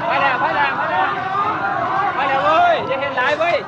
ໄປແລ້ວ ໄປແລ້ວ ໄປແລ້ວ ໄປແລ້ວເວີ້ຍ ຢ່າເຮັດຫຼາຍເວີ້ຍ.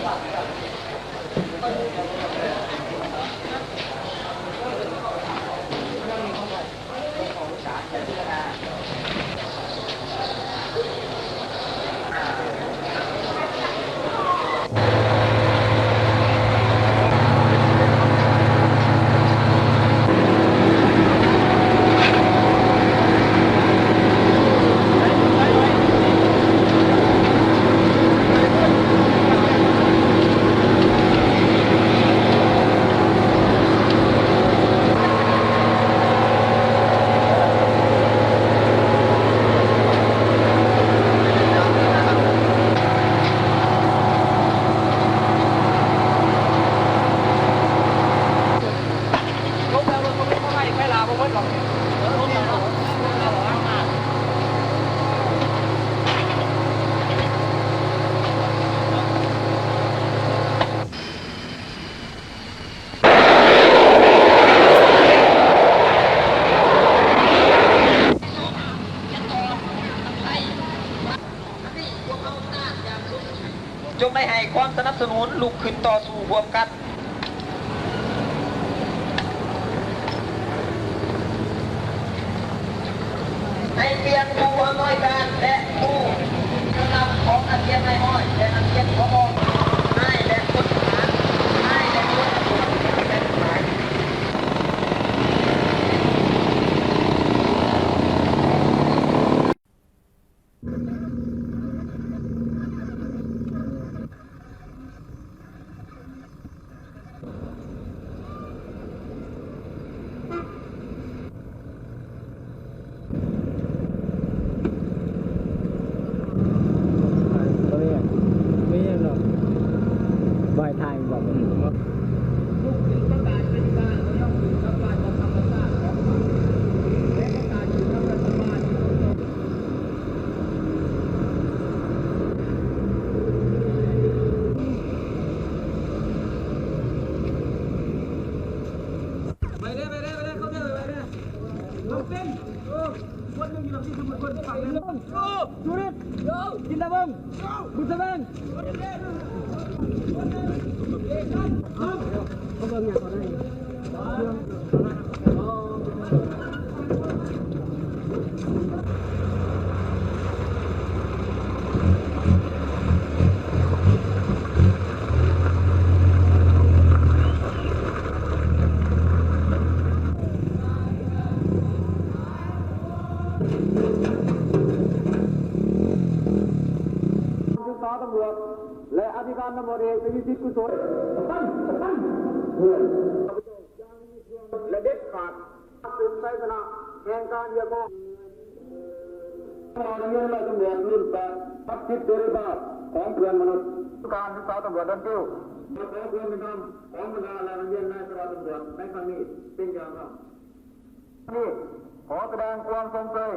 ຈົ່ງໄດ້ໃຫ້ຄວາມສະໜັບສະໜູນ, ລຸກຂຶ້ນຕໍ່ສູ້ຮ່ວມກັນ. ໃຫ້ປ່ຽນຜູ້ອຳນວຍການ ແລະ ຜູ້ນຳຂອງອາຄຽນນາຍຮ້ອຍ ແລະ ອາຄຽນຂອງອອກ ນາຍ ແລະ ພົນທະຫານ ນາຍ ແລະ ພົນຕຳຫຼວດ ແລະ ຫຼາຍ. ບໍ່ມີຫຍັງ ບໍ່ມີຫຍັງດອກ ບໍ່ໃຫ້ຖ່າຍ ບອກ. ໄປເດ້ ໄປເດ້ ໄປເດ້ ເຂົ້າເດີ ໄປເດ້ ເອົາເປັນ ເອີ ຄົນໜຶ່ງຢູ່ນຳທີ່ສົມຄວນ ຝັ່ງນັ້ນ ໂອ້ ຈຸລິດ ໂອ້ ຈິນດາວົງ ບຸນສະຫວ່າງ ເຂົາເບິ່ງຫຍັງເຂົາໄດ້ ສຶກສາຕຳຫຼວດ ແລະ ອະທິການຕຳຫຼວດເອກ ທະວີສິດ ກຸສົນ ແລະ ເດັດຂາດ ເປັນໄຊຊະນະແຫ່ງການຮຽກຮ້ອງ ນັກຮຽນນາຍຕຳຫຼວດລຸ້ນແປດ ຮັບສິດເສລີພາບຂອງເພື່ອນມະນຸດ. ການສຶກສາຕຳຫຼວດເດີນຕິວ ຂໍຄວາມເປັນທຳຂອງບັນດາແລະນັກຮຽນນາຍສະຫວັດຕຳຫຼວດໃນຄັ້ງນີ້ເປັນຢ່າງຍິ່ງ. ນີ້ ຂໍສະແດງຄວາມຊົມເຊີຍ.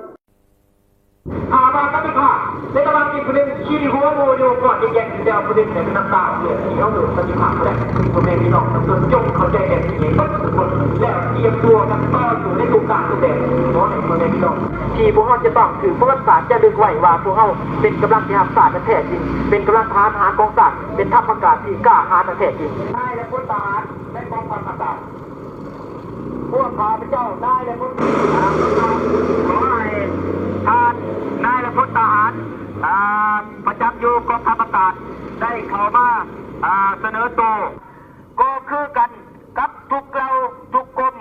ຖ້າວ່າກັບໄປພາດ ໃນລະຫວ່າງທີ່ຜູ້ໜຶ່ງຂີ່ຫົວໝູຢູ່ ກ່ອນທີ່ແກ່ງຊິແຊວຜູ້ໜຶ່ງ ໃນນ້ຳຕາເຫຼືອດ ທີ່ເຮົາເອີ້ນສັນຕິພາບ ແລະ ພໍ່ແມ່ພີ່ນ້ອງປະຊາຊົນ ຈົ່ງເຂົ້າໃຈແບບນີ້ເບິດທຸກຄົນ ແລ້ວຕຽມຕົວກັນຕໍ່ສູ້ໃນທຸກການທຸກແບບ. ຂໍໃຫ້ພໍ່ແມ່ພີ່ນ້ອງທີ່ບໍ່ຮອດຈະຕ້ອງຖືກປະຫວັດສາດຈາລຶກໄວ້ວ່າ ພວກເຮົາເປັນກຳລັງທີ່ຮັກຊາດອັນແທ້ຈິງ, ເປັນກຳລັງທະຫານຫານຂອງຊາດ, ເປັນທັບອາກາດທີ່ກ້າຫານອັນແທ້ຈິງ. ນາຍ ແລະ ພົນທະຫານ ແລະ ກອງພັນອາກາດ. ພວກຂ້າພະເຈົ້າ ນາຍ ແລະ ພົນ ຂໍໃຫ້ທ່ານນາຍ ແລະ ພົນທະຫານ ອ່າ ປະຈຳຢູ່ກອງທັບອາກາດ ໄດ້ເຂົ້າມາ ອ່າ ສະເໜີໂຕ ກໍຄືກັນກັບທຸກເຫຼົ່າທຸກກົມ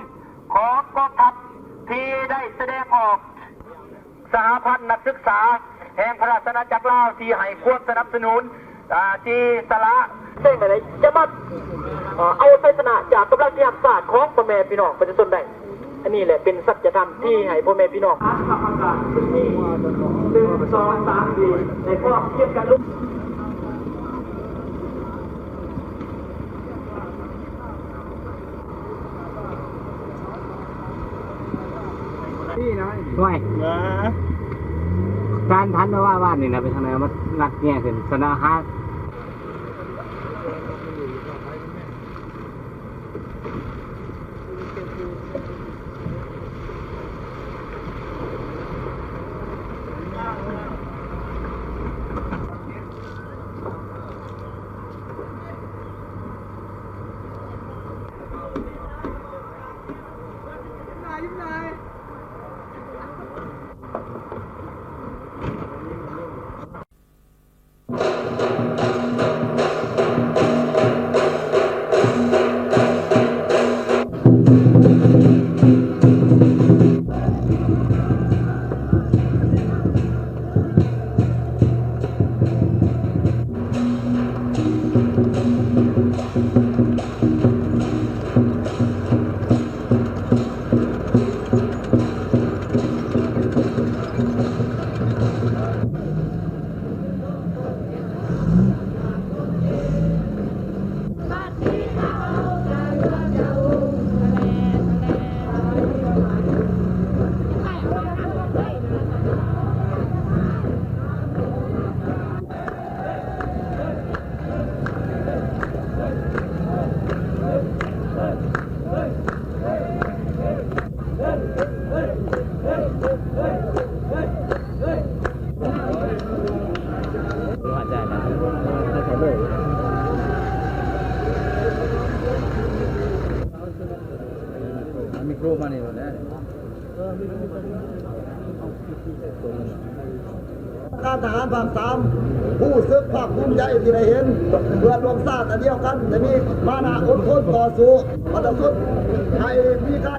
ຂອງກອງທັບ ທີ່ໄດ້ສະແດງອອກ. ສະຫະພັນນັກສຶກສາແຫ່ງພະລາຊະອານາຈັກລາວ ທີ່ໃຫ້ຄວາມສະໜັບສະໜູນ ອາ ທີ່ສະຫຼະ ເປັນຈັ່ງໃດຈະມາ ເອົາໄຊຊະນະຈາກກຳລັງທີ່ຮັກຊາດຂອງພໍ່ແມ່ພີ່ນ້ອງປະຊາຊົນໄດ້. ອັນນີ້ແຫຼະເປັນສັດຈະທຳທີ່ໃຫ້ພໍ່ແມ່ພີ່ນ້ອງ ອັນຮັບປະກາດຊຸດນີ້ ໜຶ່ງ ສອງ ສາມ ສີ່ ໄດ້ພ້ອມພຽງກັນລຸກ. ຫ້ວຍ ການທັນແບບວ່າວານນີ້ນະ ໄປທາງໃດ ມັນງັດແຍ່ຂຶ້ນ ຊະນະຮາດ. ການທະຫານພາກສາມ ຮູ້ສຶກພາກພູມໃຈທີ່ໄດ້ເຫັນເພື່ອນຮ່ວມຊາດອັນດຽວກັນ ໄດ້ມີມານະອົດທົນຕໍ່ສູ້ມາແຕ່ສຸດ ໃຫ້ມີການ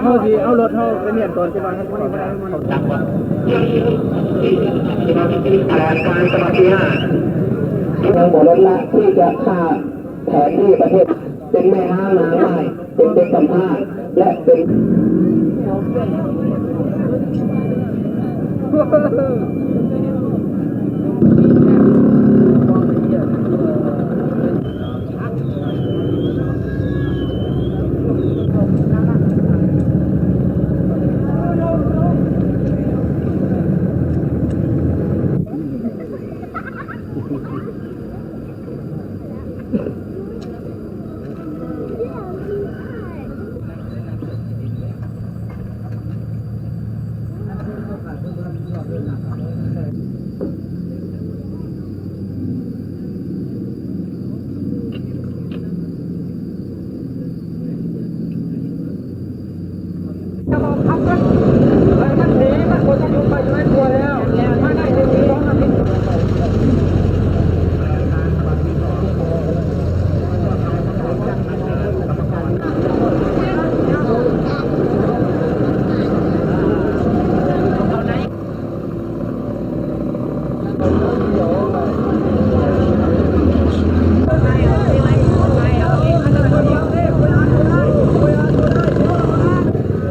ເຮົາຊິເອົາລົດເຮົາໄປມ້ຽນກ່ອນ ແຕ່ວ່າ ແຜນການສະບັບທີຫ້າ ຍັງບໍ່ລົດລະທີ່ຈະຂ້າມແຜນທີ່ປະເທດ ເປັນແມ່ຮ້າງນາງໄມ້ ເປັນເດັກກຳພ້າ ແລະ ເປັນ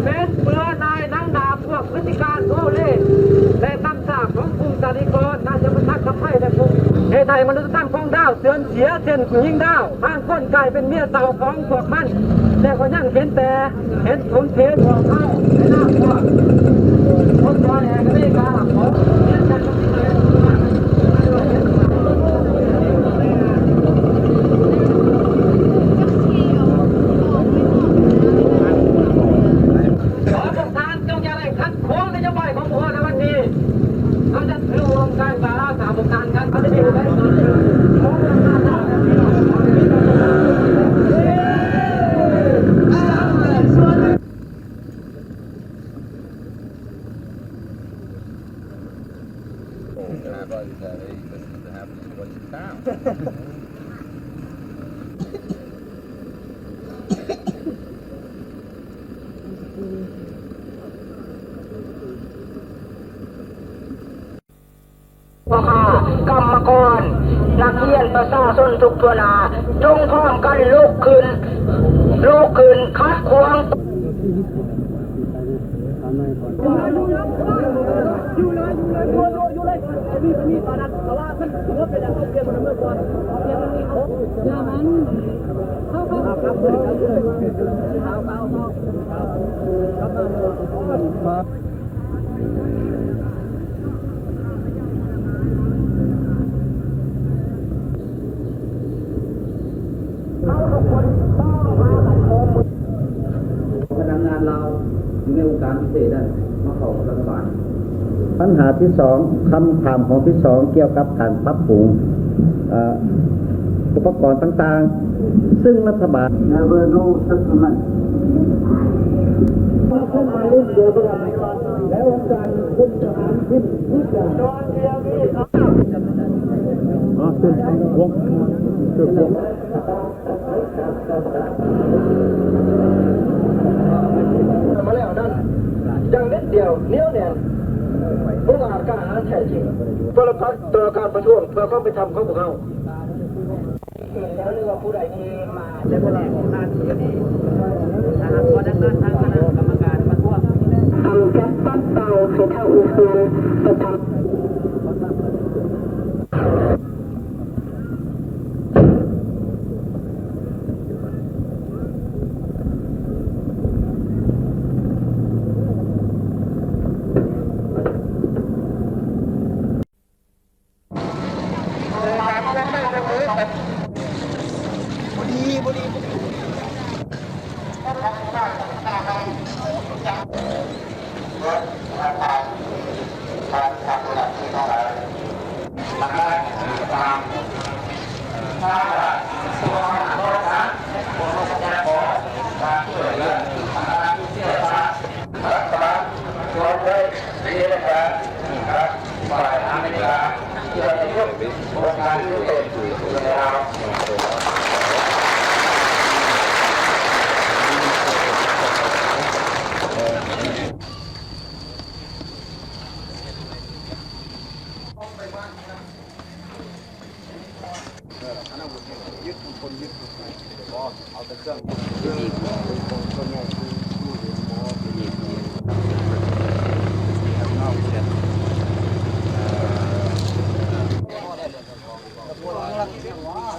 ແມ່ນເບື່ອໜ່າຍໜັງໜາພວກພຶດຕິການໂອເລ່ ແລະ ນຳຊາກຂອງກຸ່ມຕາລີກອນ ນາຈະມາທັກກັບໄພ ແລະ ພວກເຮັດໃຫ້ມະນຸດສະທຳຂອງດາວເສື່ອມເສຍ ເຊັ່ນຜູ້ຍິງດາວ ບາງຄົນກາຍເປັນເມຍເຖົ້າຂອງພວກມັນ ແຕ່ກໍຍັງເຫັນແຕ່ ເຫັນສົມເຂດຂອງເຮົາໃນນາມພວກຄົນບໍ່ແລກະເລກາຂອງ ຂໍພວກທ່ານຈົ່ງຢ່າໄດ້ຂັດຂວາງນະໂຍບາຍຂອງພວກເຮົາໃນວັນນີ້. ເຮົາຈະຖືໂອກາດການລາສາໂອກາດກັນ ເຮົາຈະມີໂອກາດ ພໍ່ຄ້າ ກຳມະກອນ ນັກຮຽນ ປະຊາຊົນທຸກທົ່ວໜ້າ ຈົ່ງພ້ອມກັນລຸກຂຶ້ນ ລຸກຂຶ້ນຂັດຂວາງ. ພະນັກງານລາວຢູ່ໃນອົງການພິເສດນັ້ນມາເຂົ້າກັບລັດຖະບານ. ບັນຫາທີສອງ, ຄຳຖາມຂອງທີສອງ ກ່ຽວກັບການປັບປຸງ ເອີ ອຸປະກອນຕ່າງໆ ຊຶ່ງລັດຖະບານ There were no settlements. ມາແລ້ວນັ້ນ ຢ່າງເດັດດ່ຽວ ໜຽວແໜ້ນ ບໍ່ວ່າກ້າຫານແທ້ຈິງ ຕໍ່ການປະທ້ວງເພື່ອຄວາມເປັນທຳຂອງພວກເຮົາ. ກຳຈັດປັດເປົ່າໃຫ້ເທົ່າເໝືອນປະທຳ. ເອີ ການຮ່ວມໄມ້ຮ່ວມມືກັນ.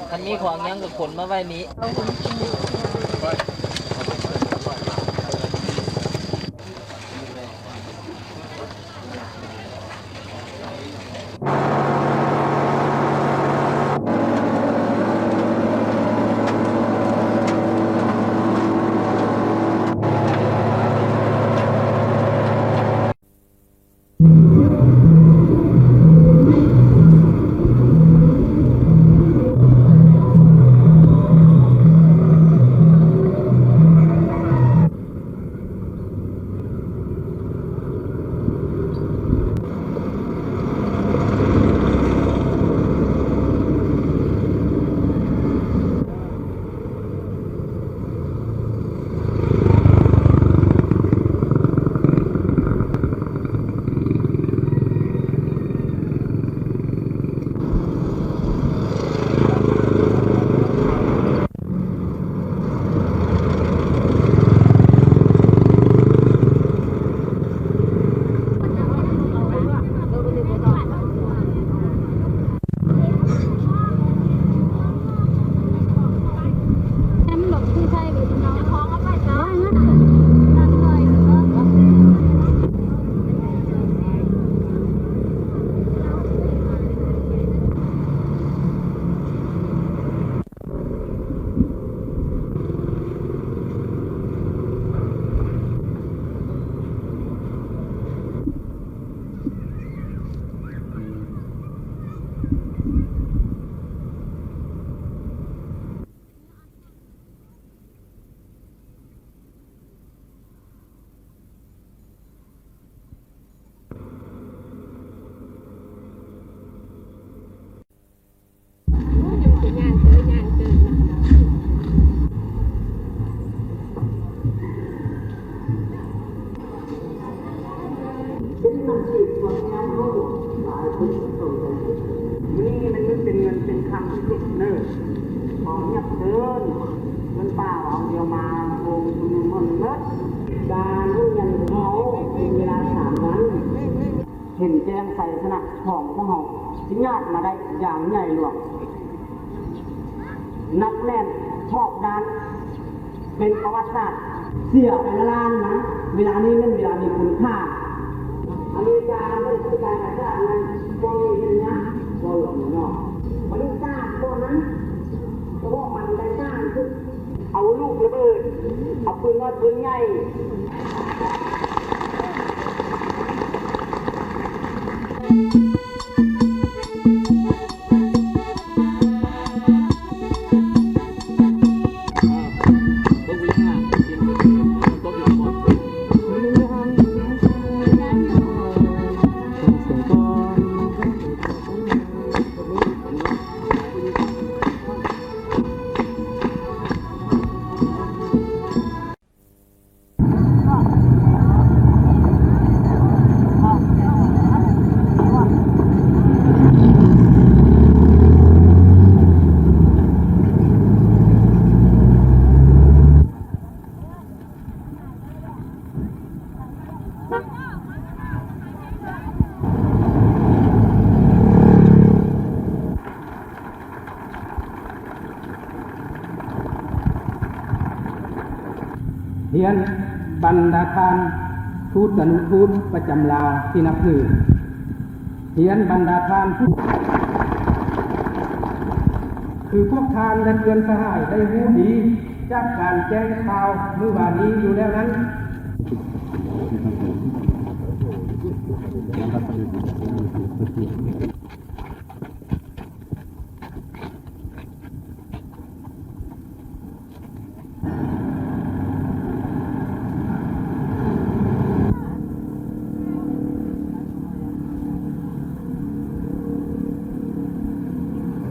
ຄັນມີຂອງຫຍັງກໍຂົນມາໄວ້ນີ້. ເປັນອາຊີບທີ່ງາມເຮົາຫຼາຍຄົນສົນໃຈ. ມື້ນີ້ແມ່ນເງິນເປັນເງິນເປັນຄຳທີ່ສຸດເນີ ຂໍຮຽບເຊີນເງິນປ່າເອົາດຽວມາໂຮມຊຸມນຸມເໝິດ. ການໂຮງຮຽນຂອງເຮົາມີເວລາສາມວັນ. ເຫັນແຈ້ງໄຊຊະນະຂອງພວກເຮົາທີ່ຍາດມາໄດ້ຢ່າງໃຫຍ່ຫຼວງ ໜັກແໜ້ນຮອບດ້ານ ເປັນປະຫວັດສາດ ເສຍໄປລ້ານໆນະ. ເວລານີ້ແມ່ນເວລາມີຄຸນຄ່າ. ອາເມລິກາເປັນຜູ້ຈັດການກາຊາດນັ້ນ ບໍ່ມີເຮັດຫຍັງ ບໍ່ຫຼວງເນາະ. ມະນຸດຊາດຕອນນັ້ນ ກະພວກມັນໄດ້ສ້າງຂຶ້ນ. ເອົາລູກລະເບີດ ເອົາປືນນ້ອຍປືນໃຫຍ່. ຮຽນບັນດາທ່ານທູຕານຸທູດປະຈຳລາວທີ່ນັບຖື. ຮຽນບັນດາທ່ານຜູ້ ຄືພວກທ່ານ ແລະ ເພື່ອນສະຫາຍໄດ້ຮູ້ດີຈາກການແຈ້ງຂ່າວມື້ວານນີ້ຢູ່ແລ້ວນັ້ນ. ຮ